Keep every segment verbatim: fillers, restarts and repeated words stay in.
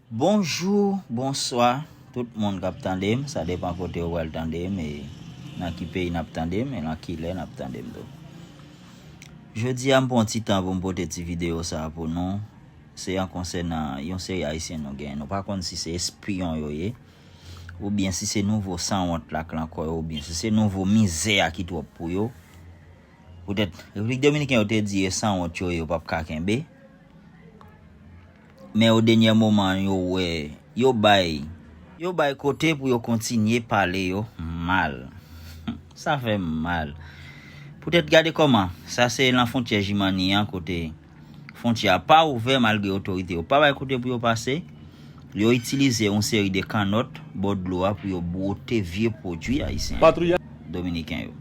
Bonjou, bonswa, tout moun k ap tande m, sa depan kote w pral tande m, e nan ki peyi n ap tande m, e nan ki lè n ap tande m tou. Jodi a, m pran ti tan pou m pote ti videyo sa a pou nou. Se an konsènan yon seri Ayisyen nou gen. Nou pa konn si se espiyon yo ye, oubyen si se nouvo sanwont la k lan kò yo, oubyen si se nouvo mizè a ki twòp pou yo. Poutèt, Repiblik Dominiken yo te di e sanwont yo ye, yo p ap ka kenbe. Men o dènye moman, yo wè, yo bay, yo bay kote pou yo kontinye pale yo mal. Sa fè m mal. Poutèt gade kòman, sa se nan fwontyè Jimani an, kote fwontyè a pa ouvè malgre otorite yo pa bay kote pou yo pase. Yo itilize yon seri de kannòt bò dlo a pou yo bwote vye pwodui ayisyen, dominiken yo.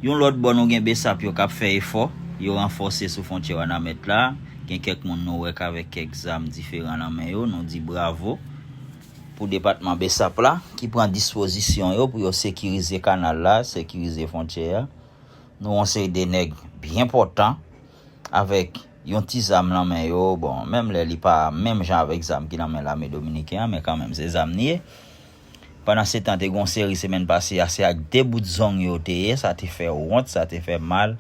Yon lòt bò, nou gen besap yo k ap fè efò, yo ranfòse sou fwontyè Wanament la. Gen kèk moun nou wè k avèk kèk zam diferan nan men yo, nou di bravo pou depatman besap la ki pran dispozisyon yo pou yo sekirize kanal la, sekirize fwontyè a. Nou wè yon seri de nèg byen pòtan avèk yon ti zam nan men yo. Bon, menm lè li pa menm jan avèk zam ki nan men lame dominiken an, men kanmenm se zam li ye. Pandan se tan, te gen yon seri semèn pase a, se ak de bout zong yo te ye, sa te fè wont, sa te fè mal.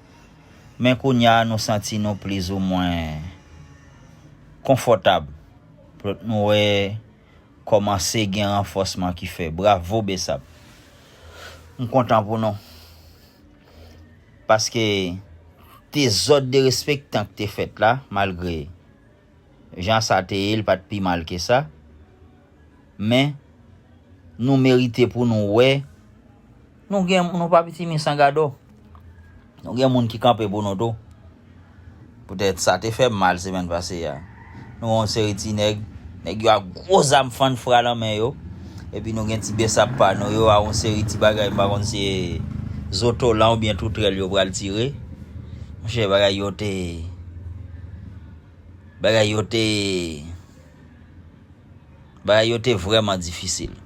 Men kounye a, nou santi nou plizoumwen konfòtab. Nou wè kòmanse gen ranfòsman ki fè. Bravo, besap. M kontan pou nou. Paske dezòd derespektan k te fèt la, malgre jan sa te ye, li pa t pi mal ke sa. Men, nou merite pou nou wè, nou gen, nou pa piti mi san gado. Nou gen moun ki kanpe pou nou tou. Poutèt sa te fè m mal semèn pase a. Nou wè yon seri ti nèg, nèg yo ak gwo zam fann fra nan men yo. Epi nou gen ti besap pa nou yo a yon seri ti bagay, m pa konn si se zotolan oubyen toutrèl yo pral tire. Monchè, bagay yo te, bagay yo te, bagay yo te vrèman difisil.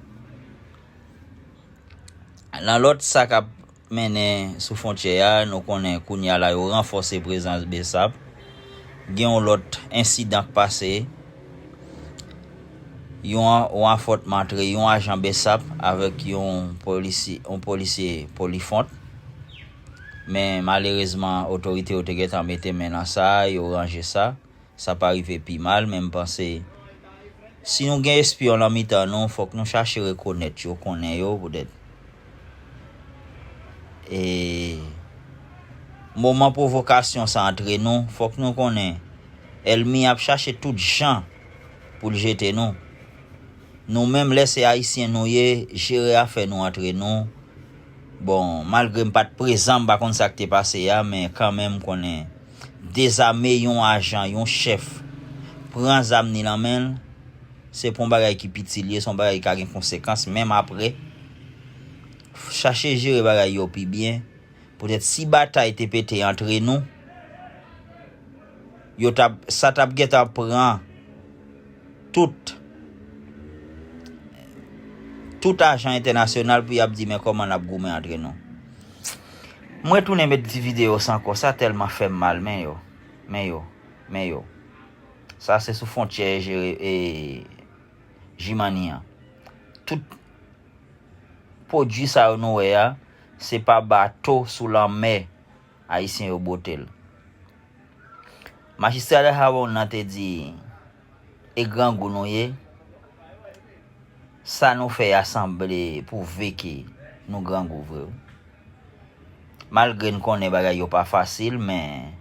Nan lòt sa k ap mennen sou fwontyè a, nou konnen kounye a la yo ranfòse prezans besap. Gen yon lòt ensidan k pase. Yon, yon afwontman antre yon ajan besap avèk yon polisi-, yon polisye polifwont. Men malerezman, otorite yo te gentan mete men nan sa, yo ranje sa. Sa pa rive pi mal, men m panse, si nou gen espiyon nan mitan nou, fòk nou chache rekonèt yo, konnen yo, poutèt. E moman pwovokasyon sa antre nou, fòk nou konnen ènmi ap chache tout jan pou l jete nou. Nou menm, lè se Ayisyen nou ye, jere afè nou antre nou. Bon, malgre m pa t prezan, m pa konn sa k te pase a, men kanmenm, m konnen dezame yon ajan, yon chèf, pran zam ni nan men l, se pa yon bagay ki piti l ye, se yon bagay ki ka gen konsekans, menm apre. Chache jere bagay yo pi byen. Poutèt si batay te pete antre nou, yo t ap, sa t ap gentan pran tout, tout ajan entènasyonal pou y ap di, "Men kòman n ap goumen antre nou." M retounen met ti videyo sa ankò, sa tèlman fè m mal, men yo, men yo, men yo. Sa se sou fwontyè jere, e, Jimani an. Tout pwodui sa yo nou wè a, se pa bato sou lanmè Ayisyen yo bwote l. Majistra Dajabón nan te di, "E grangou nou ye?" Sa nou fè a sanble pwouve ke nou grangou vre wi. Malgre n konnen bagay yo pa fasil, men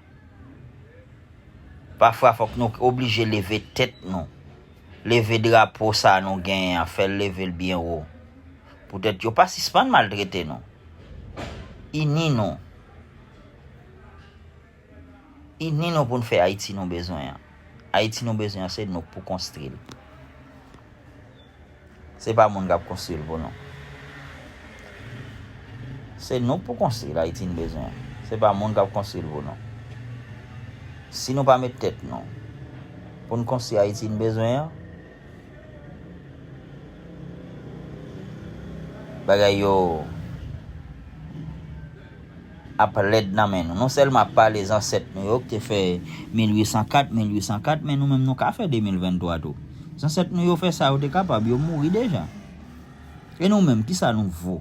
pafwa fòk nou oblije leve tèt nou. Leve drapo sa nou genyen an, fè l leve l byen wo. Poutèt yo pa sispann maltrete nou. Ini nou. Ini nou pou n fè Ayiti nou bezwen an. Ayiti nou bezwen an, se nou k pou konstwi l. Se pa moun k ap konstwi l pou nou. Se nou k pou konstwi l, Ayiti n bezwen an. Se pa moun k ap konstwi l pou nou. Si nou pa met tèt nou pou n konstwi Ayiti n bezwen an, bagay yo, ap lèd nan men nou. Non sèlman ap pale zansèt nou yo ki te fè mil uit san kat, mil uit san kat, men nou menm nou ka fè de mil venntwa tou. Zansèt nou yo fè sa yo te kapab, yo mouri deja. E nou menm, kisa nou vo?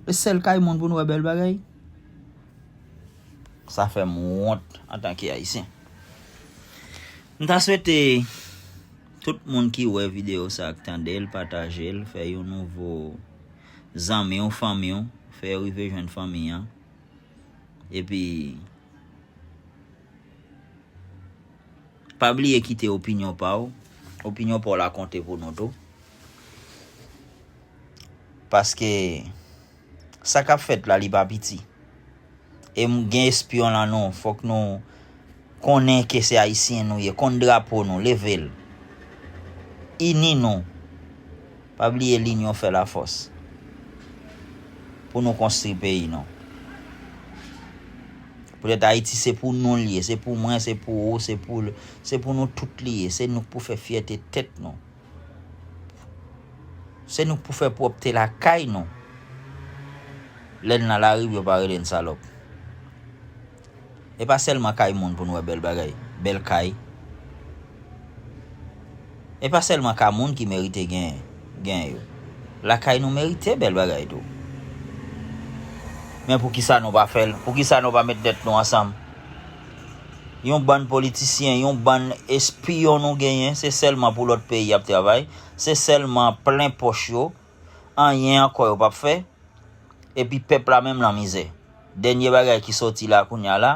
E sèl kay moun pou nou wè bèl bagay? Sa fè m wont antanke Ayisyen. M ta swete tout moun ki wè videyo sa ak tande l, pataje l, fè yon nouvo zanmi w, fanmi w, fè yo rive jwenn fanmi an. Epi, pa bliye kite opinyon pa w. Opinyon pa w la konte pou nou tou. Paske sa k ap fèt la, li pa piti. E m gen espyon lan nou, fòk nou konnen ke se Ayisyen nou ye, konn drapo nou, leve l. Ini nou. Pa bliye linyon fè lafòs. Pou nou konstwi peyi nou. Poutèt Ayiti se pou nou l ye, se pou mwen, se pou ou, se pou l, se pou nou tout li ye, se nou k pou fè fyète tèt nou. Se nou k pou fè pwòpte lakay nou. Lè n nan lari, yo pa rele n salòp. E pa sèlman kay moun pou n wè bèl bagay, bèl kay. E pa sèlman ka moun ki merite gen, gen yo. Lakay nou merite bèl bagay tou. Men poukisa nou pa fè l? Poukisa nou pa met tèt nou ansanm? Yon bann politisyen, yon bann espiyon nou genyen, se sèlman pou lòt peyi y ap travay, se sèlman plen pòch yo, anyen ankò yo p ap fè, epi pèp la menm lan mizè. Dènye bagay ki sòti la kounye a la,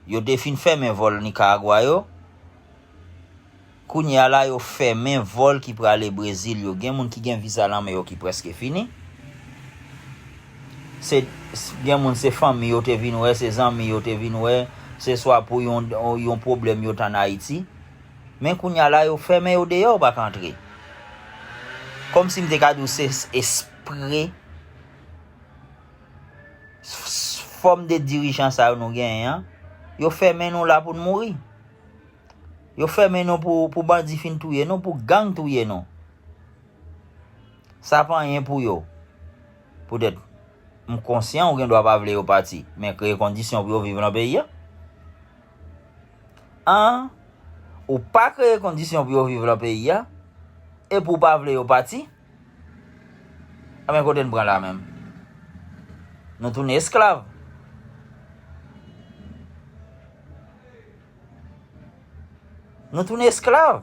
yo te fin fèmen vòl Nikaragwa yo, kounye a la yo fèmen vòl ki prale Brezil yo. Gen moun ki gen viza lan men yo ki prèske fini. Se, gen moun se fanmi yo te vin wè, se zanmi yo te vin wè, se swa pou yon, yon pwoblèm yo t ann Ayiti. Men kounye a la yo fèmen yo deyò, yo pa ka antre. Kòmsi m te ka di w se espre fòm de dirijan sa yo nou genyen an, yo fèmen nou la pou n mouri. Yo fèmen nou pou, pou bandi fin touye nou, pou gang touye nou. Sa pa anyen pou yo. Poutèt, m konsyan ou gen dwa pa vle yo pati, men kreye kondisyon pou yo viv lan peyi a. An, ou pa kreye kondisyon pou yo viv lan peyi a, epi ou pa vle yo pati, Anben, kote n pran la menm? Nou tounen esklav. Nou tounen esklav.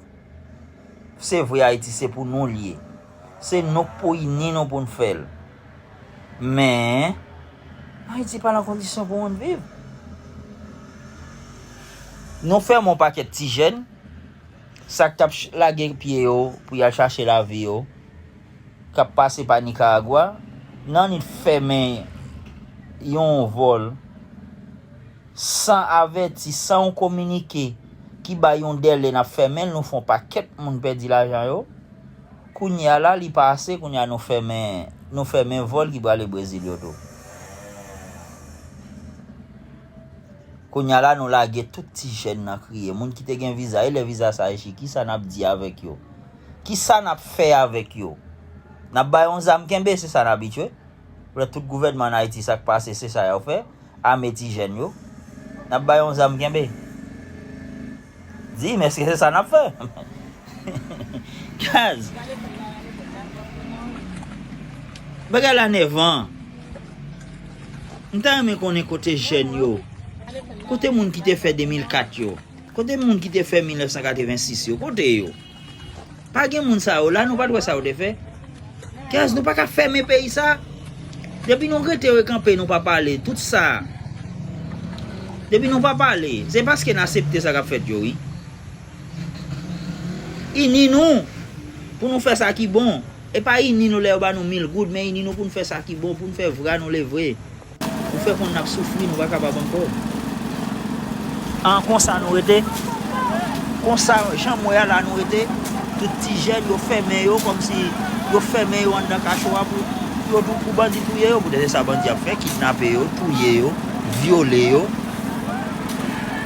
Se vre, Ayiti se pou nou l ye. Se nou k pou ini nou pou n fè l. Men, Ayiti pa nan kondisyon pou moun viv. Nou fèmen yon pakèt ti jèn, sa k t ap ch-, lage pye yo pou y al chache lavi yo, k ap pase pa Nikaragwa, n annik fèmen yon vòl san avèti, san yon kominike ki bay yon dèle n ap fèmen l, nou fè yon pakèt moun pèdi lajan yo. Kounye a la, li pa ase, kounye a nou fèmen, nou fèmen vòl ki prale Brezil yo tou. Kounye a la, nou lage tout ti jèn nan kriye. Moun ki te gen viza, e lè viza sa echi, kisa n ap di avèk yo? Kisa n ap fè avèk yo? N ap ba yo yon zam kenbe, se sa n abitye. Pou tout gouvènman ann Ayiti, sa k pase, se sa y ap fè. Ame ti jèn yo. N ap ba yo yon zam kenbe. Di m, èske se sa n ap fè? Gaz. Bagay la nèvan. M ta renmen konnen kote jèn yo. Kote moun ki te fè de mil kat yo? Kote moun ki te fè mil nèf san katrevensis yo? Kote yo? Pa gen moun sa yo la, nou pa t wè sa yo te fè. Kèz, nou pa ka fèmen peyi sa. Depi nou rete rekanpe, nou pa pale, tout sa. Depi nou pa pale, se paske n asepte sa k ap fèt yo, wi. Ini nou pou nou fè sa ki bon. E pa ini nou lè yo ba nou mil goud, men ini nou pou n fè sa ki bon, pou n fè vre a nou leve. Ou fè konn n ap soufri, nou pa kapab ankò. An, konsa nou rete. Konsa, jan m wè a la nou rete. Tout ti jèn, yo fèmen yo, kòmsi yo fèmen yo anndan kacho a pou, pou yo tou, pou bandi touye yo. Poutèt se sa bandi ap fè, kidnape yo, touye yo, vyole yo.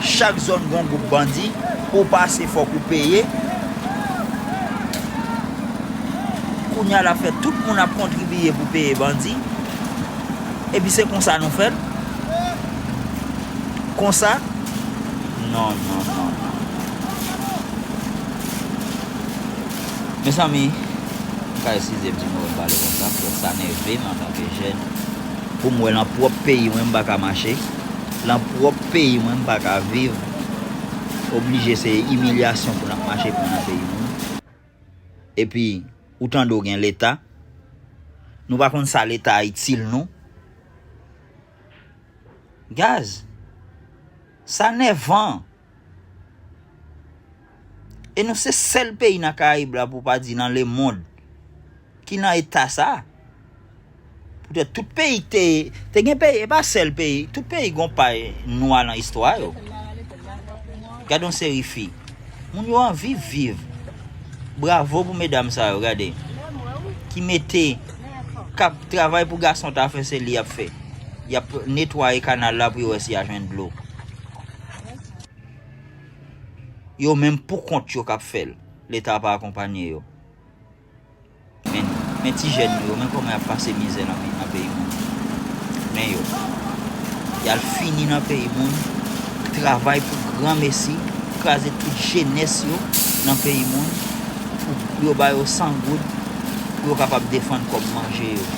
Chak zòn gon gwoup bandi, ou pase fòk ou peye. Kounye a l ap fè tout moun ap kontribiye pou peye bandi. Epi se konsa nou fè l? Konsa? Non, non, non, non, non. Mezanmi, m ka eskize m si m pale konsa, poutèt sa nève m antanke jèn. Pou m wè nan pwòp peyi mwen, m pa ka mache. Nan pwòp peyi mwen, m pa ka viv. Oblije se imilyasyon pou n ap mache pran nan peyi moun. Epi, ou tande w gen Leta. Nou pa konn sa Leta itil nou. Gaz, sa nèvan. E nou se sèl peyi nan Karayib la, pou pa di nan lemonn, ki nan eta sa. Poutèt tout peyi te, te gen peyi, e pa sèl peyi, tout peyi gon pay nwa nan istwa yo. Gade yon seri fi. Moun yo anvi viv. Bravo pou medam sa yo, gade. Ki mete, k ap travay pou gason ta fè, se li y ap fè. Y ap netwaye kanal la pou yo wè si y a jwenn dlo. Yo menm pou kont yo k ap fè l. Leta pa akonpanye yo. Men, men ti jèn nou yo, men kòman y ap pase mizè nan, nan peyi moun. Men yo. Y al fini nan peyi moun, travay pou granmesi, kraze tout jenès yo nan peyi moun, pou yo ba yo san goud, pou yo kapab defann kòb manje yo.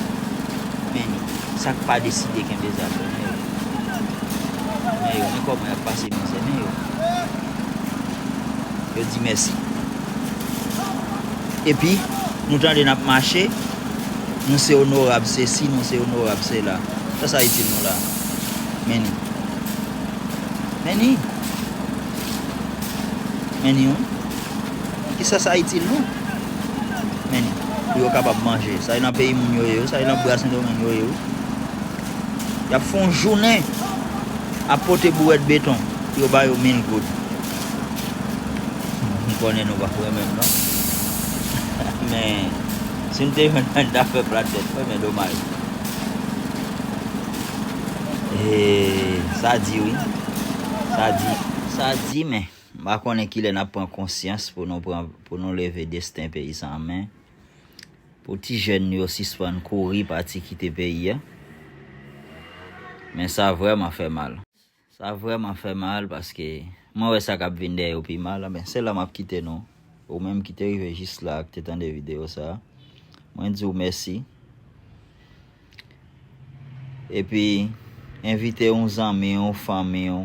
Men, sa k pa deside kenbe zam yo, men yo. Men yo, men kòman y ap pase mizè, men yo. Yo di mèsi. Epi, nou tande n ap mache, nou se onorab sesi, nou se onorab sela. Sa sa itil nou la? Men ni. Men ni. Men ni, wi. Kisa sa itil nou? Men ni. Pou yo kapab manje. Sa e nan peyi moun yo ye, wi. Sa e nan bra Sendomeng yo ye, wi. Y ap fè yon jounen ap pote bourèt beton pou yo ba yo mil goud. M konnen nou pa renmen m, non. Men, si m te jwenn, m ta fè plat tèt mwen, men domaj. E, sa di, wi. Sa di. Sa di, men m pa konnen kilè n ap pran konsyans pou nou pran, pou nou leve desten peyi sa an men. Pou ti jèn yo sispann kouri pati kite peyi a. Men sa vrèman fè mal. Sa vrèman fè mal paske mwen wè sa k ap vin dèyè yo pi mal. Anben, se la m ap kite nou. Ou menm ki te rive jis la, ki te tande videyo sa, mwen di w mèsi. Epi, envite yon zanmi w, fanmi w,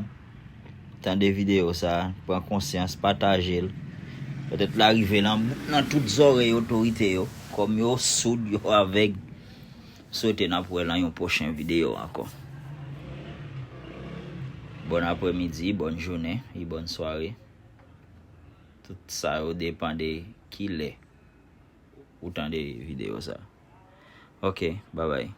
tande videyo sa, pran konsyans, pataje l. Petèt l a rive nan, nan tout zòrèy otorite yo, kòm yo soud, yo avèg. Swete n ap wè nan yon pwochen videyo ankò. Bòn aprèmidi, bòn jounen e bòn sware. Tout sa yo depann de kilè ou tande videyo sa. Ok, babay.